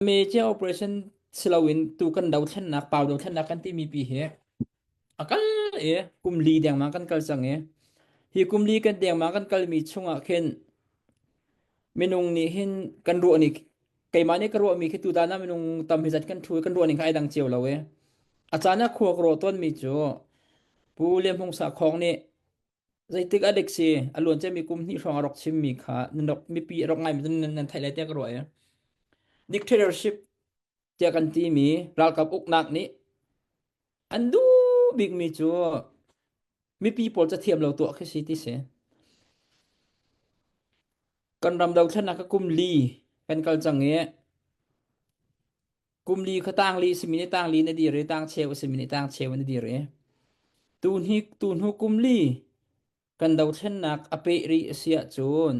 Major operation si loin tu kan dothlennak pau dothlennak kan timi pi hi a kal i kum li dengmang kan kal cang i hi kum li kan dengmang kan kalmi chungah khin minung nih hin kan ruah ning keimah nih ka ruahmi khi tutan ah minung tam hi zat kan thu i kan ruah ning kha ai dang cio lo i a caan ah khua ka ruah tawnmi cu Pu Lian Hmung Sakhong nih Zeitik a dik si a luan ciami kum hnih hrawng a rak chimmi kha nan rak mipi a rak ngaimi cu nan, nan theih lai tiah ka ruah i dictatorship tiah kan timi ralkap uknak nih an duh bikmi cu mipi pawl cathiam lo tuah khi si ti si. Kan ram dothlennak ka kum li kan kal cang i Kum li kha tang li simi nih tang li na dir i tang cheu a simi nih tang cheu na dir i tu hnu kum li kan dothlennak a peh rih a si ahcun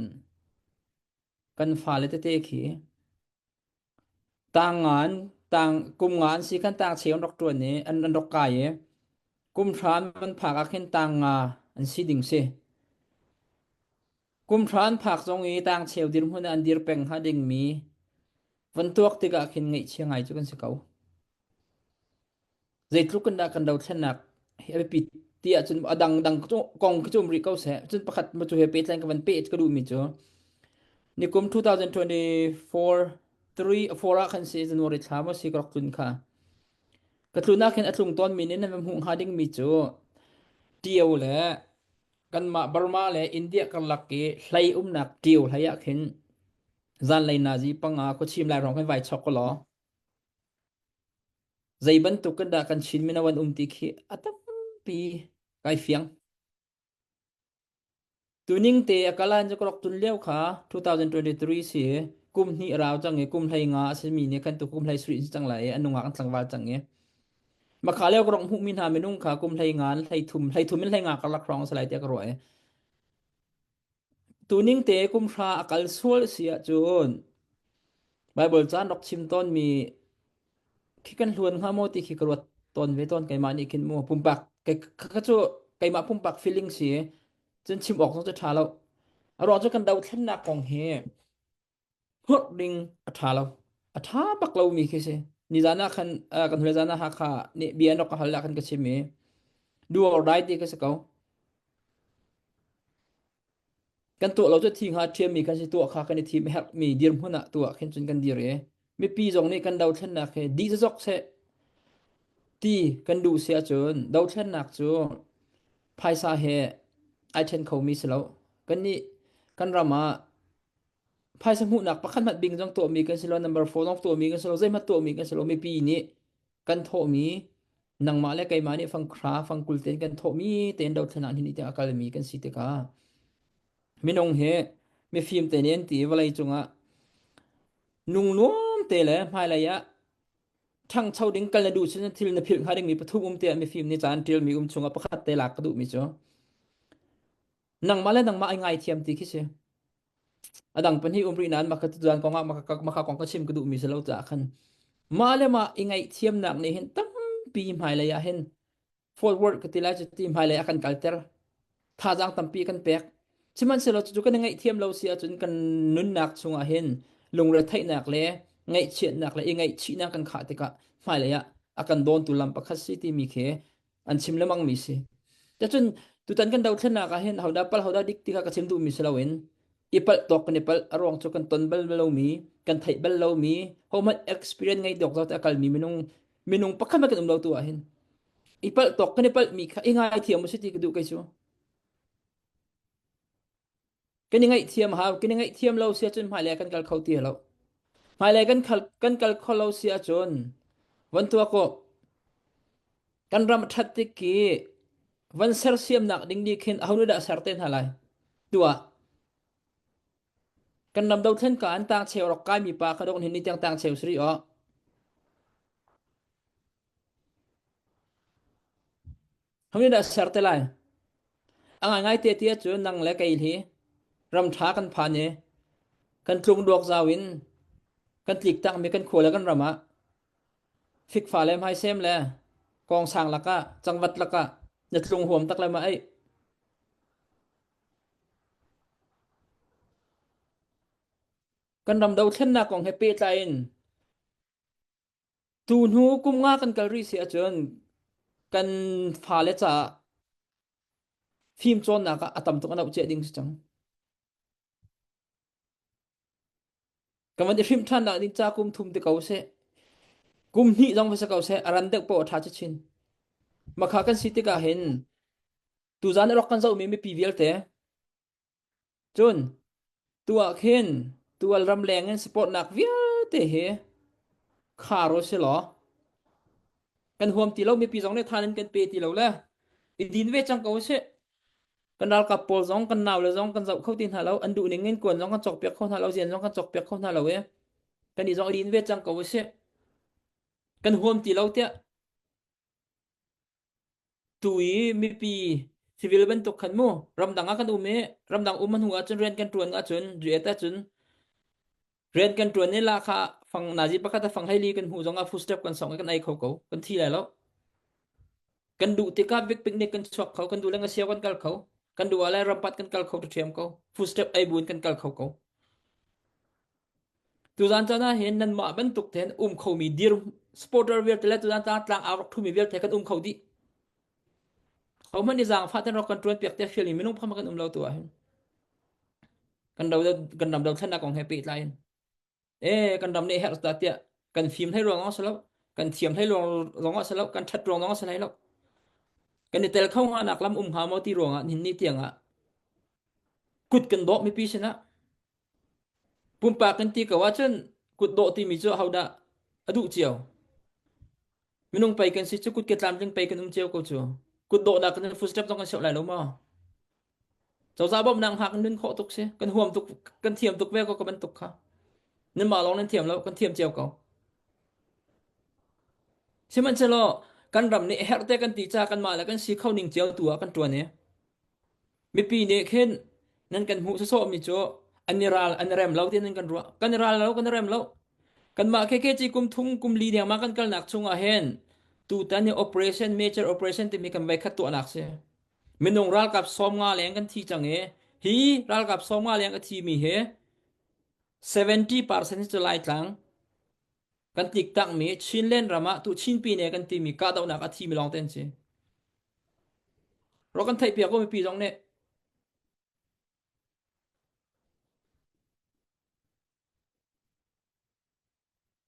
kan fale tete khi tang nga an tang kum nga an si khan tang cheu an rak ṭuan i an, an rak kai i kum hra an phak ah khin tang nga an si ding si. Kum hra an phak zong i tang cheu dirhmun ah an dir peng hnga dingmi Van tuak tikah khin ngaihchia ngai cu kan si ko. Zeitluk in dah kan dothlennak hi a biapit ti ahcun a dangdang kong khi cu um rih ko seh. Cun pakhat ma cu he pehtlai ka van peh ka duhmi cu nikum 2024 3 4 ah khan si January thla maw si ka rak tlun kha. Ka tlun ah khin a tlung tawnmi nih nan va hmuh hnga dingmi cu Tio le kanmah Burma le India karlak i hlei umnak Tio hlei ah khin Zanlei nazi panga khuachim lai rong kan vai chok ko law. Zei bantuk kan dah kan Chin mino an um ti khi a tampi kai fiang. Tuning te a kalan cu ka rak tun lio kha 2023 si kum hnih rau cang i kum hlei nga a simi nih khan tu kum hlei suri cang lai i an nungak an tlangval cang i makha leo ka rak hmuhmi hna minung kha kum hlei nga hlei thum hlei thum in hlei nga karlak hrawng a si lai tiah ka ruah i Tuning te kum hra a kal sual si ahcun Baibal caan rak chim tawnmi khi kan hluan hnga maw ti khi ka ruat tawn ve tawn keimah nih khin mu pumpak kha cu keimah pumpak feeling si cun chim awk zong cu ṭha lo a ruang cu kan dothlennak kong hi hurh ding a ṭha lo a ṭha bak lomi khi si nizan ah khan kan hule zan ah Hakha nih bia an rak ka hal ah khan ka chim i do or die ti ka si ko Kan tuah lo cu thi hnga ṭhiammi kan si tuah kha kan i thim a herhmi dirhmun ah tuah khin cun kan dir i mipi zong nih kan dothlennak hi dih zazok seh ti kan duh si ahcun dothlennak cu phaisa he ai ṭhen khomi si lo. Kannih kan ram ah phaisa hmuhnak pakhat hmanh bing zong tuahmi kan si lo, number four zong tuahmi kan si lo, zeihmanh tuahmi kan si lo. Mipi nih kan thawhmi nangmah le keimah nih fangkhra fangkul tein kan thawhmi tein dothlennak ni tiang a kalmi kan si tikah minung hi mifim te nih an ti vawlei cungah nung nuam te le hmailei ah ṭhangcho ding kal na duh cun thil na philh hnga dingmi pathum um tiah mifim nih ca an ṭialmi um chungah pakhat te lak ka duhmi cu nangmah le nangmah ai ngaithiam ti khi si. A dang pahnih um rih nain mah kha tutan kong ah mah kong ka chim ka duhmi si lo caah khan mah le mah i ngaihthiamnak nih hin tampi hmailei ah hin forward ka ti lai cu ti hmailei a kan kalter thazaang tampi kan pek sihmanhsehlaw cucu kan i ngaihthiam lo si ahcun kan nunnak chungah hin lungretheihnak le ngaihchiatnak le i ngaihchihnak kan khah tikah hmailei ah a kan dawntu lam pakhat si timi khi an chim lengmang mi si. Cun tutan kan dothlennak ah hin hodah pal hodah dik ti kha ka chim duhmi si loin i palh tawk kan i palh a ruang cu kan ton bal lomi kan theih bal lomi hohmanh experience ngei dawk zau a kalmi minung minung pakhat hmanh kan um lo tu ah hin i palh tawk kan i palh mi kha i ngaithiam u si ti ka duh kei cu Kan i ngaihthiam hau. Kan i ngaihthiam lo si ahcun hmailei kan kal kho ti lo. Hmailei kan kal kan kal kho lo si ahcun van tuah ko. Kan ram a ṭhat tik i van sersiamnak ding nih khin aho nih dah ser te hna lai? Tuah. Kan ram dothlen ka an tang cheu rak kaimi pa kha dok hin ni tiang tang cheu sri o. Ho nih dah ser te lai? A ngaingai te ti ahcun nang le kei hi ram ṭha kan phan i kan tlung duak zau in kan tlik takmi kan khua le kan ram ah fikfa le hmaisem le kawngsang lakah cangvat lakah na tlung huam tak le ma ei. Kan ram dothlennak kong he pehtlai in. Tu hnu kum nga kan kal rih si ahcun kan fale caah fim cawnnak ah a tam tuk an auh ciah ding si cang. Kan van i hrimh ṭhan nak ding ca kum thum te ko seh. Kum hnih zong va si ko seh, a ran deuh paoh a ṭha chin. Makha kan si tikah hin tuzan a rak kan zohmi mipi vialte Cun tu ah khin tual ramleng in supportnak vialte hi khar u si law kan huam ti lo mipi zong nih than in kan pe ti lo le i din ve cang ko usih. Kan ralkap pawl zong kan nau le zong kan zoh kho ti hna lo an duh ning in kuan zong kan cawkpiak kho hna lo zian zong kan cawkpiak kho hna lo i kan i zong i din ve cang ko usih. Kan huam ti lo tiah Tu i mipi civil bantuk khan mu ramdang ah kan um i ramdang um hnu ahcun rian kan ṭuan ahcun riat ahcun rian kan ṭuan i lahkhah fang nazi pakhat a fang hleili kan hmuh zongah food step kan song i kan ei kho ko kan thi lai lo kan duh tikah big picnic kan chuak kho kan duh le ngasiao kan kal kho kan duh ah le rampat kan kal kho ṭhiam ko food step ei buin kan kal kho ko Tuzaan caan ah hin nanmah bantuk tein um khomi dir supporter vialte le tuzaan caan tlang au rak ṭhumi vialte kan um kho dih. Hohmanh i zaangfah ten rak kan ṭuan piak te fialmi minung pham kan um lo tu ah hin. Kan ro kan ram dothlennak kong he pehtlai in. E kan ram nih herh ta tiah kan fim hlei ruang ah si lo, kan thiam hlei ruang zong ah si lo, kan ṭhat ruang zong ah si hlei lo. Kan i tel kho hnga nak lam um hnga maw ti ruang ah nihin ni tiang ah kut kan dawh mipi sinah Pumpak kan ti ko ahcun kutdawh timi cu ahodah a duh cio? Minung pei kan si cu kutke tlamtling pei kan um cio ko cu. Kutdawhnak kan footstep zong kan sioh lai lo maw? Cozah bawmhnak hngak in nun khawh tuk si. Kan huam tuk, kan thiam tuk ve ko ka bantuk kha. Nanmah lawng nan thiam lo, kan thiam cio ko. Sihmanhsehlaw kan ram nih herh te kan ti ca kanmah le kan si kho ning cio tu ah kan ṭuan i Mipi nih khin nan kan hmuh sawsawhmi cu an i ral an i rem lo ti nan kan ruah. Kan i ral lo, kan i rem lo. Kanmah KKG kum thum kum li dengmang kan kalnak chungah hin tutan hi operation major operation timi kan voikhat tuahnak si. Minung ralkap 50 leng kan thi cang i hi ralkap 50 leng a thimi hi 70% hi cu Laitlang kan tliktakmi Chinland ram ah tu Chin Pine kan timi kahdohnak a thimi lawng te an si. Ro kan theihpiak ko mipi zong nih.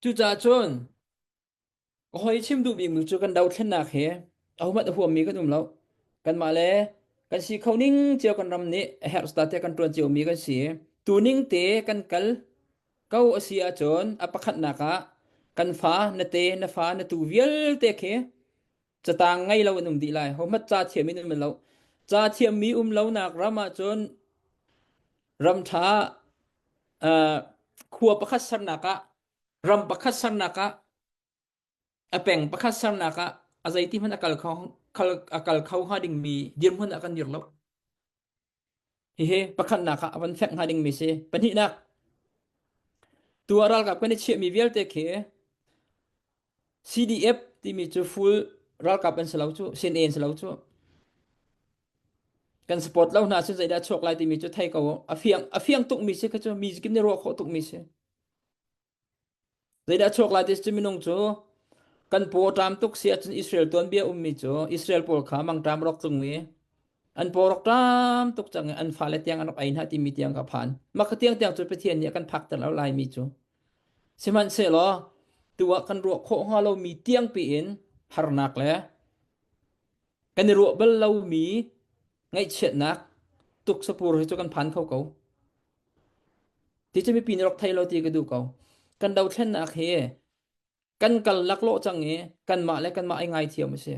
Cucaah cun ka hoi chim duh bikmi cu kan dothlennak hi ahohmanh a huammi kan um lo. Kanmah le kan si kho ning cio kan ram nih a herh te kan ṭuan ciomi kan si. Tu ning te kan kal ko a si ahcun a pakhatnak ah kan fa na te na fa na tu vialte khi catang ngei lo an um dih lai. Hohmanh ca thiam in um lo. Ca thiammi um lonak ram ahcun ram ṭha uh, khua pakhat sernak ah ram pakhat sernak ah a peng pakhat sernak ah a zeiti hmanh a kal kho a kal kho hnga dingmi dirhmun ah kan dir lo. Hihi pakhatnak ah a van fek hnga dingmi si. Pahnihnak, tu ah ralkap kan i chiahmi vialte khi CDF timi cu full ralkap an si lo cu, CNA an si lo cu. Kan support lo hna cun zeidah chuak lai timi cu thei ko a fiang a fiang tukmi si kha cu mi kim nih ruah khawh tukmi si. Zeidah chuak lai ti cu minung cu kan paw ṭam tuk si ahcun Israel tuanbia ummi cu Israel pawl kha mangṭam rak tlung i an paw rak ṭam tuk cang i an fale tiang an rak ei hna timi tiang ka phan. Mah kha tiang tiang cu Pathian nih a kan phakter lo laimi cu. Sihmanhsehlaw tu ah kan ruah khawh hnga lomi tiang piin harnak le kan i ruah bal lomi ngaihchiatnak tuksapur hi cu kan phan kho ko. Ti cu mipi nih rak thei lo ti ka duh ko. Kan dothlennak hi kan kal laklawh cang i kanmah le kanmah ai ngaithiam a si.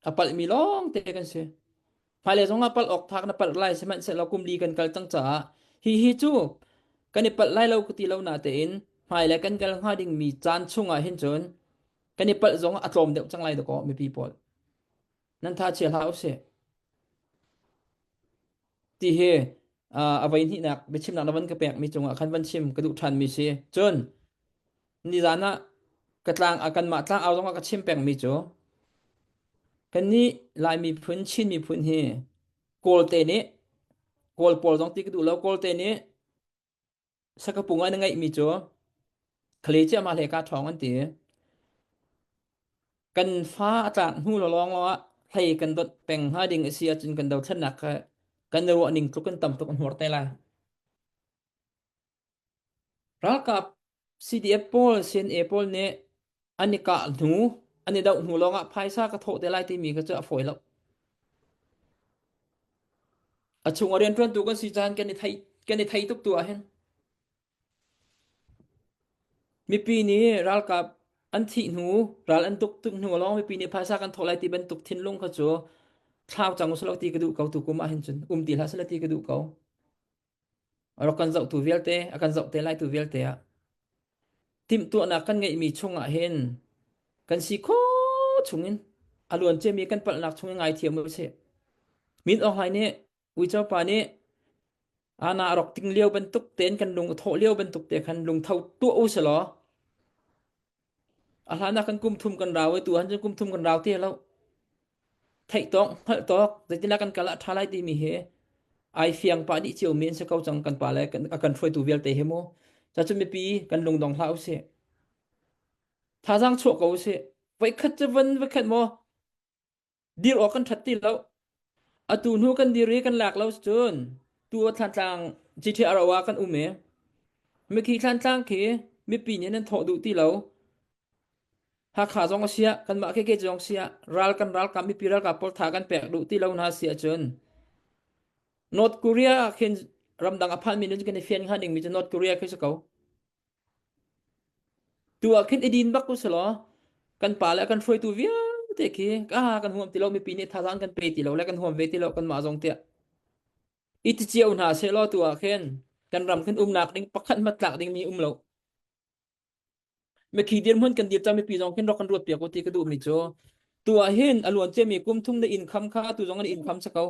A palhmi lawng te kan si. Hmailei zong ah palh awk thak na palh lai sihmanhsehlaw kum li kan kal cang caah hi hi cu kan i palh lai lo ka ti lo na tein hmailei kan kal hnga dingmi caan chungah hin cun kan i palh zong a tlawm deuh cang lai dakaw mipi pawl. Nan tha chia hlah usih. Ti hi a voi hnihnak biachimnak na van ka pekmi cungah khan van chim ka duh ṭhanmi si. Cun nizan ah ka tlang kanmah tlang au zongah ka chim pengmi cu kannih Lai miphun Chin miphun hi Kawlte nih Kawl pawl zong ti ka duh lo Kawlte nih sakapung ah na ngeihmi cu khale ciahmah hle ka ṭhawng an ti. Kan fa a tlak hnu lawng ah hlei kan dot peng hnga ding a si ahcun kan dothlennak kha kan i ruah ning tluk in tam tuk a hnuar te lai. Ralkap CDF pawl, CNA pawl nih an i kah hnu, an i doh hnu lawngah phaisa ka thawh te lai timi kha cu a fawi lo. A chung a rianṭuantu kan si caan kan i thei kan i thei tuk tu ahhin. Mipi nih ralkap an thih hnu, ral an tuk tuk hnu lawng mipi nih phaisa kan thawh lai ti bantuk thinlung kha cu thlau cang usih law ti ka duh ko tu kum ahhin cun um ti hlah seh ti ka duh ko. A rak kan zohtu vialte, a kan zoh te laitu vialte ah timhtuahnak kan ngeihmi chungah hin kan si khawh chungin a luan ciami kan palhnak chungin ngaithiam u sih. Min Aung Hlaing nih uico pa nih ana a rak ting lio bantuk tein kan lung a thawh lio bantuk te khan lungtho tuah u sih law a hlan ah kan kum thum kan rau i tu han cun kum thum kan rau ti lo. Theih tawk, hngalh tawk, zeitindah kan kal ah ṭha lai timi hi ai fiang pah dih ciomi an si ko cang kan pa le kan, a kan hruaitu vialte hi mu. Cacun mipi kan lungdong hlah usih. Thazaang chuah ko usih. Voikhat cu van voikhat maw dir awk kan ṭhat ti lo. Atu hnu kan dir i kan lak lo cun tu Thlantlang GTRO ah kan um i mikhi Thlantlang khi mipi nih nan thawh duh ti lo. Hakha zong a siah, kanmah KK zong siah, ral kan ralkap mipi ralkap pawl tha kan pek duh ti lo hna si ahcun North Korea ah khin ramdang a phanmi nun kan i fian hnga dingmi cu North Korea khi si ko. Tu ah khin i din bak u selaw kan pa le kan hruaitu vialte khi ka kan huam ti lo mipi nih thazaang kan pe ti lo le kan huam ve ti lo kanmah zong tiah i ti cio hna sehlaw tu ah khin kan ram khin umnak ding pakhat hmat tlak dingmi um lo. Mikhi dirhmun kan dir cang mipi zong khin rak kan ruat piak u ti ka duhmi cu tu ah hin a luan ciami kum thum na inn kham kha tu zong an inn kham sa ko.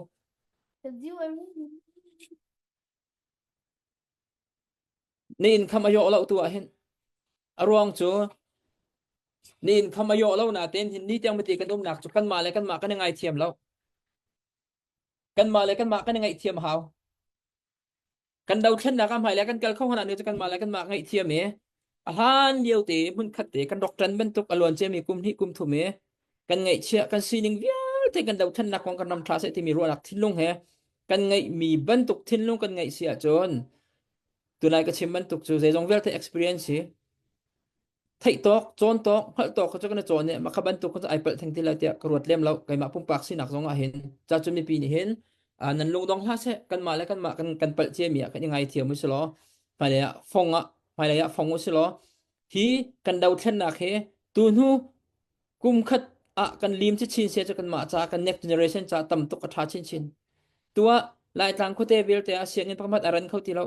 Na inn kham a yawh lo tu ah hin a ruang cu na inn kham a yawh lo na ten hin ni tiang mati kan umnak cu kanmah le kanmah kan i ngaithiam lo. Kanmah le kanmah kan i ngaihthiam hau. Kan dothlennak ah hmailei kan kal kho hna ni cu kanmah le kanmah ngaihthiam i a hlan lio te hmunkhat te kan rak ṭan bantuk a luan ciami kum hnih kum thum i kan ngaihchiah kan sining vialte kan dothlennak kong kan ram ṭha seh timi ruahnak thinlung he kan ngeihmi bantuk thinlung kan ngeih si ahcun tunai ka chim bantuk cu zeizong vialte experience hi theih tawk cawn tawk hngalh tawk kha cu kan i cawn i mah kha bantuk kha cu ai palh theng ti lai tiah ka ruat lem lo keimah pumpak sinak zong ah hin ca cu mipi nih hin nan lungdong hlah seh kanmah le kanmah kan kan palh ciami ah kan i ngaithiam u si law hmailei ah fong ah hmailei ah fong u si law hi kan dothlennak hi tu hnu kum khat ah kan lim chin se cu kanmah ca kan next generation ca tam tuk a ṭha chinchin tuah Laitlang khuate vialte ah sianginn pakhat a ran kho ti lo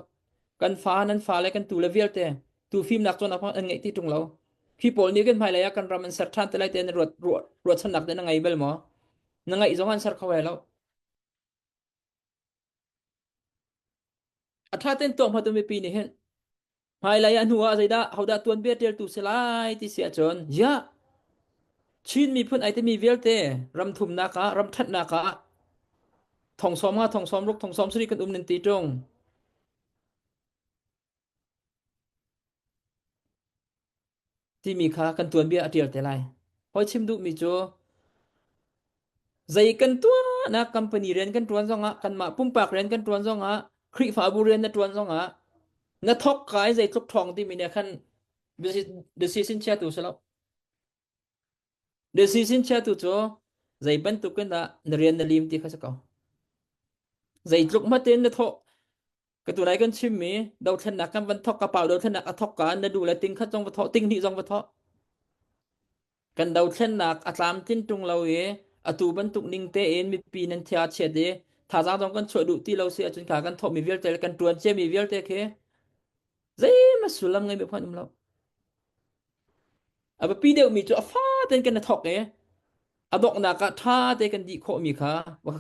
kan fa nan fa le kan tu le vialte tu fimnak cawnnak an ngeih ti ṭung lo khi pawl nih kan hmailei ah kan ram an ser ṭhan te lai te na ruat ruahchannak te na ngei bal maw na ngeih zong an ser kho lai lo a ṭha ten tuak hmatu mipi nih hin Hmailei ah hnu ah zeidah hodah tuanbia ṭialtu si lai ti si ahcun ya Chin miphun ai timi vialte ram thumnak ah ram ṭhatnak ah thong sawm nga thong sawm ruk thong sawm sarih kan um nan ti ṭung timi kha kan tuanbia a ṭial te lai. Hawi chim duhmi cu zei kan tuahnak company rian kan ṭuan zongah kanmah pumpak rian kan ṭuan zongah Khrihfabu rian na ṭuan zongah na thawk kai zeitluk ṭhawng timi nih khan decision chiatu si lo. Decision chiatu cu zei bantuk in dah na rian na lim ti kha si ko. Zeitluk hmatin na thawh ka tunai kan chimmi dothlennak kan van thawk ka pau dothlennak a thawk ka na duh le ting khat zong va thawh ting hnih zong va thawh kan dothlennak a tlamtlin tung lo i atu bantuk ning tein mipi nan thia chiat i thazaang zong kan chuah duh ti lo si ahcun kha kan thawhmi vialte le kan tuan ciami vialte khi zeihmanh sullam ngei mi phan um lo A biapi deuhmi cu a fatein kan i thawk i a donghnak ah ṭha te kan dih khawhmi kha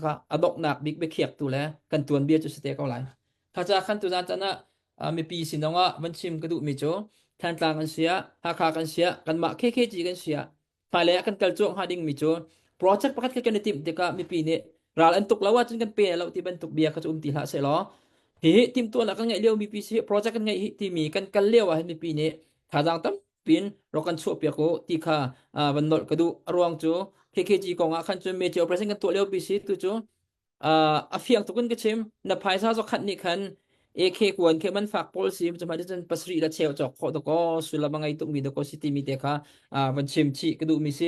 kha a donghnak bik biakhiaktu le kan tuanbia cu si te ko lai. Kha ca khan tuzan caan ah mipi sin zongah van chim ka duhmi cu Thantlang kan si ah, Hakha kan si ah, kanmah KKG kan si ah, hmailei ah kan kal cuah hnga dingmi cu project pakhat kha kan i timh tikah mipi nih ral an tuk lo ahcun kan pe lo ti bantuk bia kha cu um ti hlah sehlaw hihi timhtuahnak kan ngeih lio mipi si project kan ngeih hi timi kan kal lio ah hin mipi nih thazaang tam. pin rak kan chuah piak u ti kha van nolh ka duh. A ruang cu KKG kong ah khan cun major operation kan tuah lio pi si tu cu a fiang tuk in ka chim. Na phaisa zakhat nih khan AK kuan khi man fak pawl si cu cun pasarih la cheu cawk khawh dakaw sullam a ngei tukmi dakaw si timi te kha van chim chih ka duhmi si.